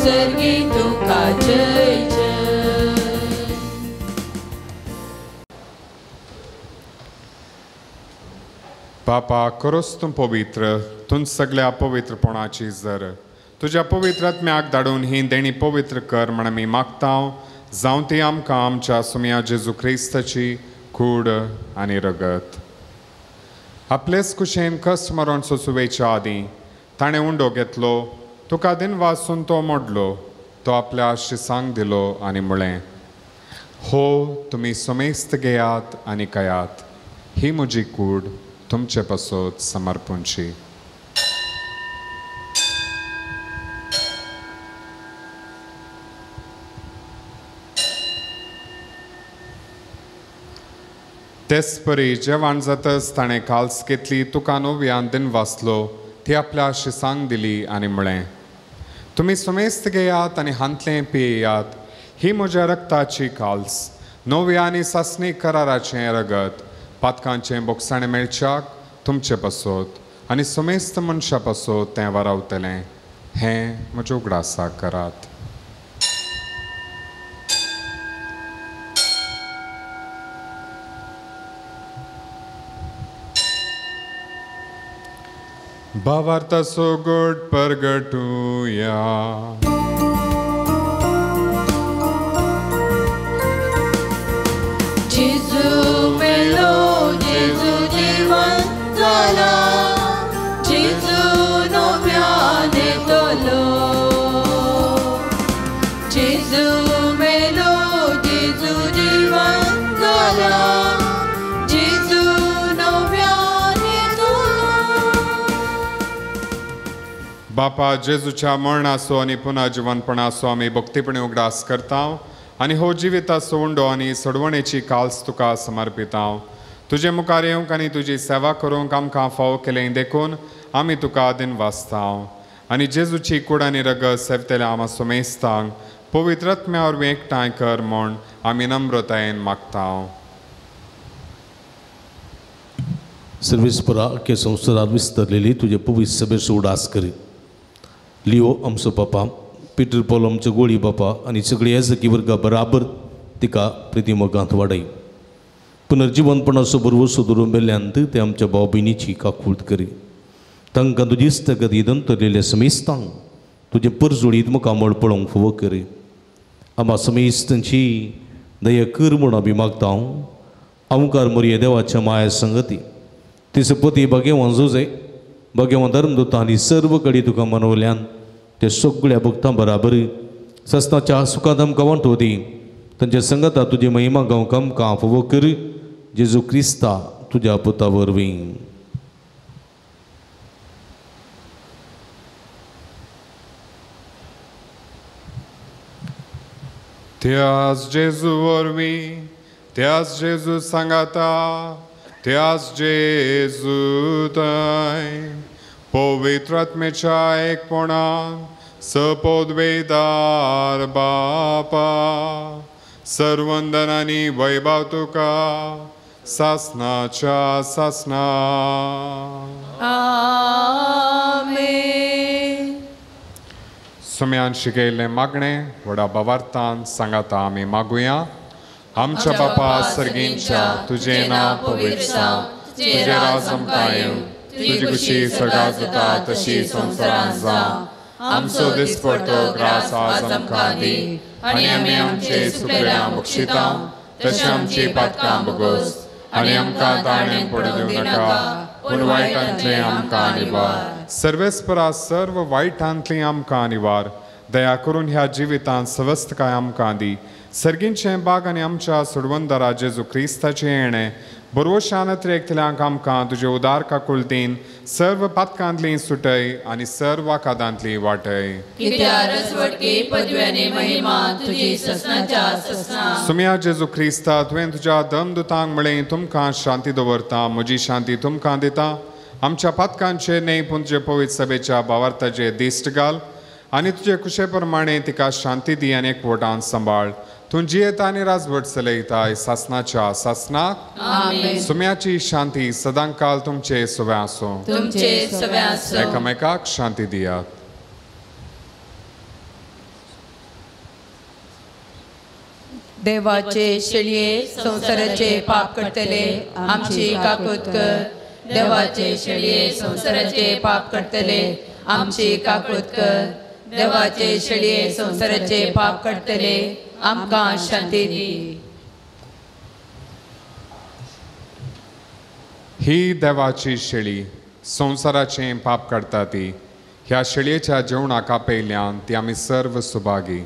सर्गे तुका जय जय. बापा, खरोच तूं पवित्र, तूं सगल्या पवित्रपणाची जर तुज्या पवित्र आत्म्याक धाडून ही देणी पवित्र कर म्हण आमी मागता, जावं ती आमकां आमच्या सुमया जेजू क्रिस्ताची कूड आनी रगत. आपलेच कुशेन कश्ट मरण सोसुवेच्या आदीं ताणें उंडो घेतलो, तुका दिन वासून तो मोडलो, तो आपल्या शिसांक दिलो आनी म्हळें, हो तुमी समेस्त घेयात आनी खायात, ही म्हजी कूड तुमचे पासत समर्पूंची. तेच परी जेवण जातच ताणें काल्स घेतली, तुका नव्यान दिन वाचलो, ती आपल्या शिसांक दिली आनी म्हळें, तुमी समेस्त घेयात आनी हांतलें पियेयात, ही म्हज्या रक्ताची काल्स, नव्या आनी सासणी कराराचें रगत, पातकांचें बोगसाणें मेळच्याक तुमचे पासत आनी समेस्त मनशां पासत तें वारावतलें, हें म्हज्या उगडासाक करात. भावार्थाचो गोड परगटुया. जेजू मेलो, जेजू जिवंत जाला, जेजू नव्यान येतलो. जेजू मेलो, जेजू जिवंत जाला, जेजू नव्यान येतलो. बापा, जेजूच्या मरणाचो आनी पुनर्जिवनपणाचो आमी भक्तीपणी उगडास करता आनी हो जिविताचो उंडो आनी सोडवणेची काल्स तुका समर्पिता. तुजे मुखार येवंक आनी तुजी सेवा करूंक आमकां फावो केलें देखून आमी तुका दिन वाचता आनी जेजूची कूड आनी रगत सेवतल्या आमा सुमेस्तांक पवित्र आत्म्या वरवीं एकठांय कर म्हूण आमी नम्रतायेन मागता. सर्वेस्परा अख्ख्या संवसारात विस्तरलेली तुजे पवित्र सभेचो उडास करी. लिओ आमचो बापा, पिटर पॉल आमचो गोळी बापा आनी सगळी याजकी वर्गा बराबर तिका प्रितीमोगांत वाडय. पुनर्जिवनपणाचो भरवसो दवरून बेल्ल्यान ते आमच्या भाव भयणीची काकूळत करी. तांकां तुजी इश्टागती दंतरलेल्या समेस्तांक तुजें परजोळीत मुखामळ पळोवंक फावो करी. आमा समेस्तांची दया कर म्हूण आमी मागता. आमकार मोरये देवाच्या माया संगती तिचो पती भाग्यवान जुजे, भाग्यवान धर्मदूतां आनी सर्व कडेन तुका मनवल्यान ते सगळ्या भक्तां बराबर सस्नाच्या सुखांत आमकां वांटो दी. तांच्या संगता तुजी महिमा गावंक आमकां फावो कर. जेजू क्रिस्ता तुज्या पुता वरवीं. त्यास जेजू वरवीं, त्यास जेजू सांगाता, त्यास जेजू थंय पवित्र आत्म्याच्या एकपणान सपोदवेदार बापा सर्वंदन आनी वैभव तुका सासनाच्या सासना. आमेन. सुम्यान शिकयल्लें मागणें व्हडा भावार्थान सांगाता आमी मागुया. आमच्या बापा सर्गींच्या, तुजें नांव पवित्र जावं, तुजें राज आमकां येवं, तुजी खुशी स्वर्गांत जाता तशी संवसारांत जावं. आमचो दिसपडतो ग्रास आज आमकां दी आनी आमी आमचे सुकलेल्या बक्षिता तशें आमची पातकां बगोस आनी आमकां ताणें पडूं दिवं नाका पूण वायटांतलें आमकां निवार. सर्वेस्परा सर्व वायटांतलीं आमकां निवार. दया करून ह्या जिवितांत सवस्तकाय आमकां दी. सर्गींचें बाग आनी आमच्या सोडवंदारा जेजू क्रिस्ताचें येणें बरोवशान त्रेकतल्यांक आमकां तुजे उदार काकुळतीन सर्व पातकांतली सुटय आनी सर्व आकादांतली वाटय. सुम्या जेजू क्रिस्ता, तुवें तुज्या दमदुतांक म्हळें, तुमकां शांती दवरता, म्हजी शांती तुमकां दिता. आमच्या पातकांचे न्हय पूण तुजे पवित्र सभेच्या भावार्थाचे दिश्ट घाल आनी तुजे कुशे प्रमाणे तिका शांती दी आनी एकवटान सांबाळ. तूं जियेता आनी राजवट चलयताय सासनाच्या सासनाक. सुम्याची शांती सदांकाल तुमचे सुवे आसूं. एकामेकाक शांती दियात. देवाचे शेळये संवसाराचे पाप करतले आमची काकूत कर. देवाचे शेळये संवसाराचे पाप करतले आमची काकूत कर. देवाचे शेळये संवसाराचे पाप करतले आमकां शांती दी. ही देवाची शेळी संवसाराचें पाप काडटा ती. ह्या शेळयेच्या जेवणाक आपयल्यान ती आमी सर्व सुभागी.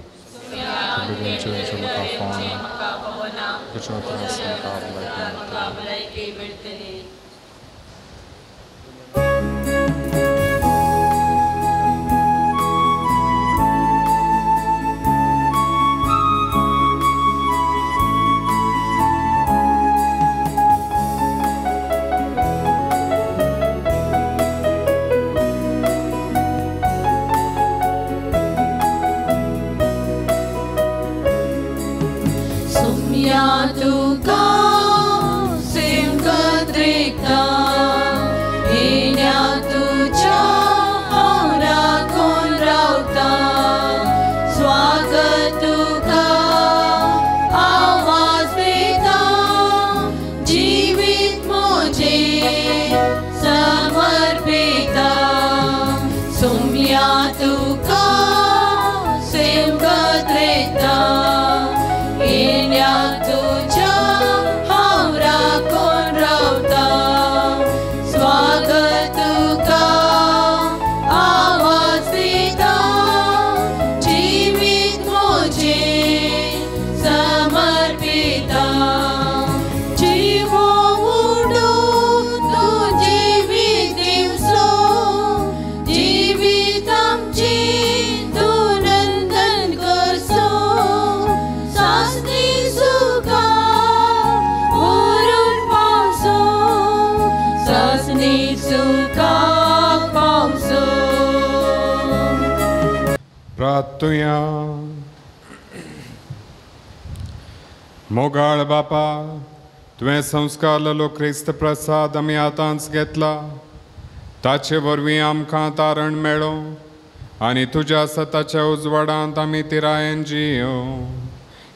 प्रार्थुया. मोगाळ बापा, तुवें संस्कारलेलो क्रिस्त प्रसाद आमी आतांच घेतला, ताचे वरवीं आमकां तारण मेळो आनी तुज्या सताच्या उजवाडांत आमी तिरायेन जियो.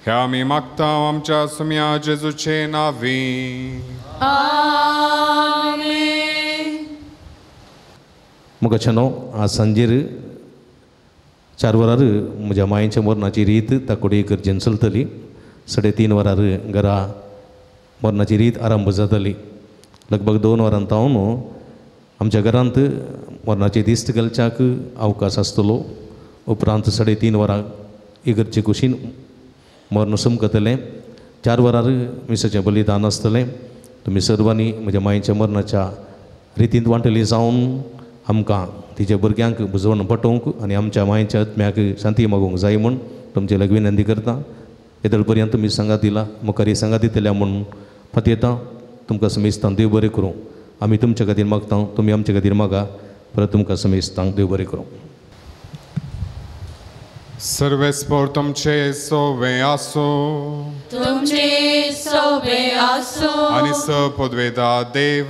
ह्या आमी मागता आमच्या सुम्या जेजूचे नांवी. आमेन. मुखाच्यानो आज सांजेर 4 वरार म्हज्या मायेच्या मरणाची रीत ताकोडी गरजेन चलतली. 3:30 वरार घरा मरणाची रीत आरंभ जातली. लगभग 2 वरां तावन आमच्या घरांत मरणाची दिस्त घालच्याक अवकाश आसतलो. उपरांत 3:30 वरां इगर्जे कुशीन मर्ण समकतलें. 4 वरार मिसाचें बलिदान आसतलें. तुमी सर्वांनी म्हज्या मायेच्या मरणाच्या रितींत वांटली जावन आमकां तिच्या भुरग्यांक बुजवण पटोवंक आनी आमच्या मायेच्या आत्म्याक शांती मागूंक जाय म्हूण तुमचे लागीं विनंती करता. येदोळ पर्यंत तुमी सांगात दिला मुखार सांगात दितल्या म्हूण पतयता. तुमकां समेस्तांक देव बरें करूं. आमी तुमच्या खातीर मागता, तुमी आमच्या खातीर मागा. परत तुमकां समेस्तांक देव बरें करूं. सर्वेस्पोर तुमचे सोवे आसो, तुमचे सोवे आसो. आनी स पदवेदा देव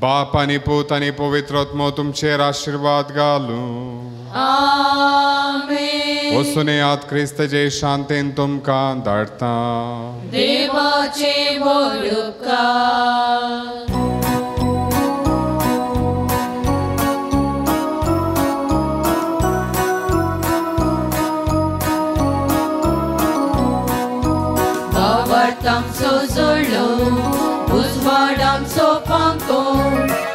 बाप आनी पूत आनी पवित्र आत्मो तुमचेर आशिर्वाद घालूं. आमेन. वचून येयात, क्रिस्तचे शांतीन तुमकां धाडटा. देवाचे व्हड उपकार. आमचो जोडलो उजवाड आमचो पांको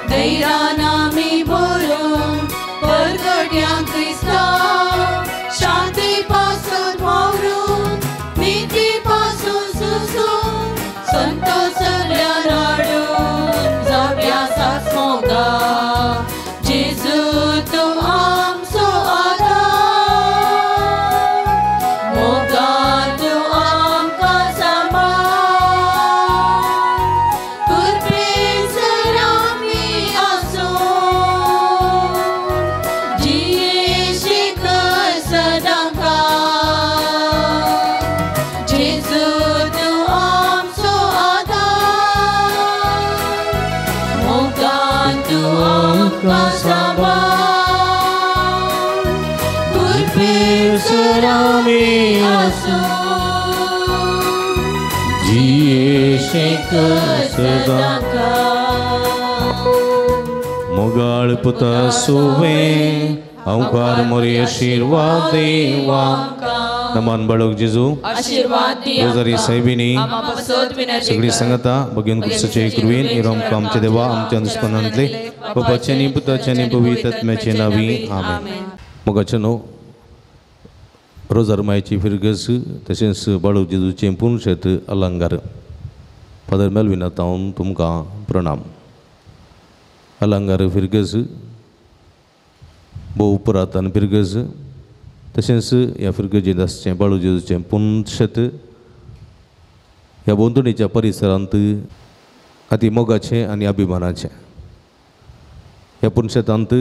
दैरान आमी भरून परगट्यां क्रिस्ता शांती पासून वावरून निती पासून सुसून संतोष सगळ्या हाडून जावया सास मोगा. जेजू तूं आमचो आदार, मोगान तूं आमकां सांबाळ. कुरपेसर आमी आसूं जियेशी कर सदांकाळ. जेजू तूं आमचो आदार, मोगान तूं आमकां सांबाळ. कुरपेसर आमी आसूं जियेशे कर सदांकाळ. मोगाळ पुता सुवे अंकार मोरी आशिर्वाद देवा. नमन बाळक जेजू आशिर्वाद दी रोजारी साहेबिनी सगळी सांगता भगीन क्रिस्ताचे कृपेन इरोम आमचे देवा आमच्या दुस्पनांतले बापाचे आनी पुताचे आनी पवित्र आत्म्याचे नांवी. आमेन. मोगाच्यानो रोजार मायेची फिरगज तशेंच बाळक जेजूचें पुनशेत अलंकार फादर मेलविना तावन तुमकां प्रणाम. अलंकार फिरगज भोव पुरातन फिरगज तशेंच ह्या फिरगजेंत आसचें बाळू जेजूचें पुनशेत ह्या भोंवतणीच्या परिसरांत अती मोगाचें आनी अभिमानाचें. ह्या पुनशेतांत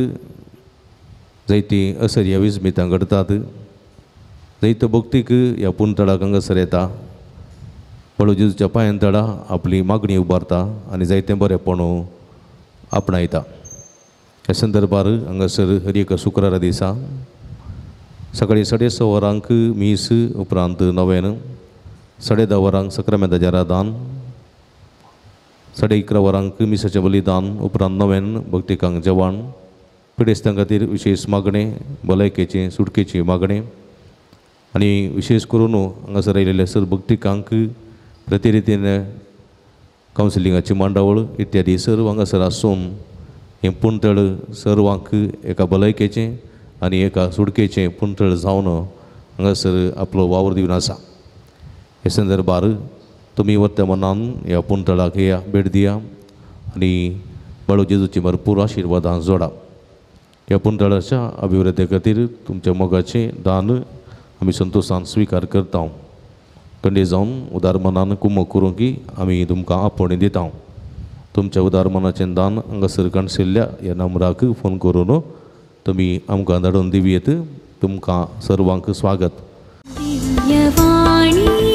जायतीं असर्या विस्मितां घडटात. जायतो भक्तीक ह्या पुनतळाक हांगासर येता. बाळू जेजूच्या पांयां तळा आपली मागणी उबारता आनी जायतें बरेंपण आपणायता. ह्या संदर्भार हांगासर हर एका शुक्रारा दिसा सकाळीं 6:30 वरांक मीस, उपरांत नव्यान 10:30 वरांक सक्रामेंताचें आराधन, 11:30 वरांक मिसाचें बलिदान, उपरांत नव्यान भक्तिकांक जेवण, पिडेस्तां खातीर विशेश मागणें, भलायकेचें सुटकेचें मागणें आनी विशेश करून हांगासर आयिल्ल्या सर भक्तिकांक प्रतिरितीन कावन्सिलिंगाची मांडावळ इत्यादी सर्व हांगासर आसून हें पुणतळ सर्वांक एका भलायकेचें आनी एका सुटकेचें पुणतळ जावन हांगासर आपलो वावर दिवन आसा. हे संदर्भार तुमी वर्तमानान ह्या पुणतळाक या भेट दिया आनी बाळू जेजूची भरपूर आशिर्वादां जोडा. ह्या पुणतळाच्या अभिवृद्धी खातीर तुमच्या मोगाचें दान आमी संतोशान स्विकार करता. कंडे जावन उदार मनान कुमक करूंक की आमी तुमकां आपोवणें दिता. तुमच्या उदार मनाचें दान हांगासर काणशिल्ल्या ह्या नंबराक फोन करून तुमी आमकां धाडून दिवयेत. तुमकां सर्वांक स्वागत. दिव्यवाणी.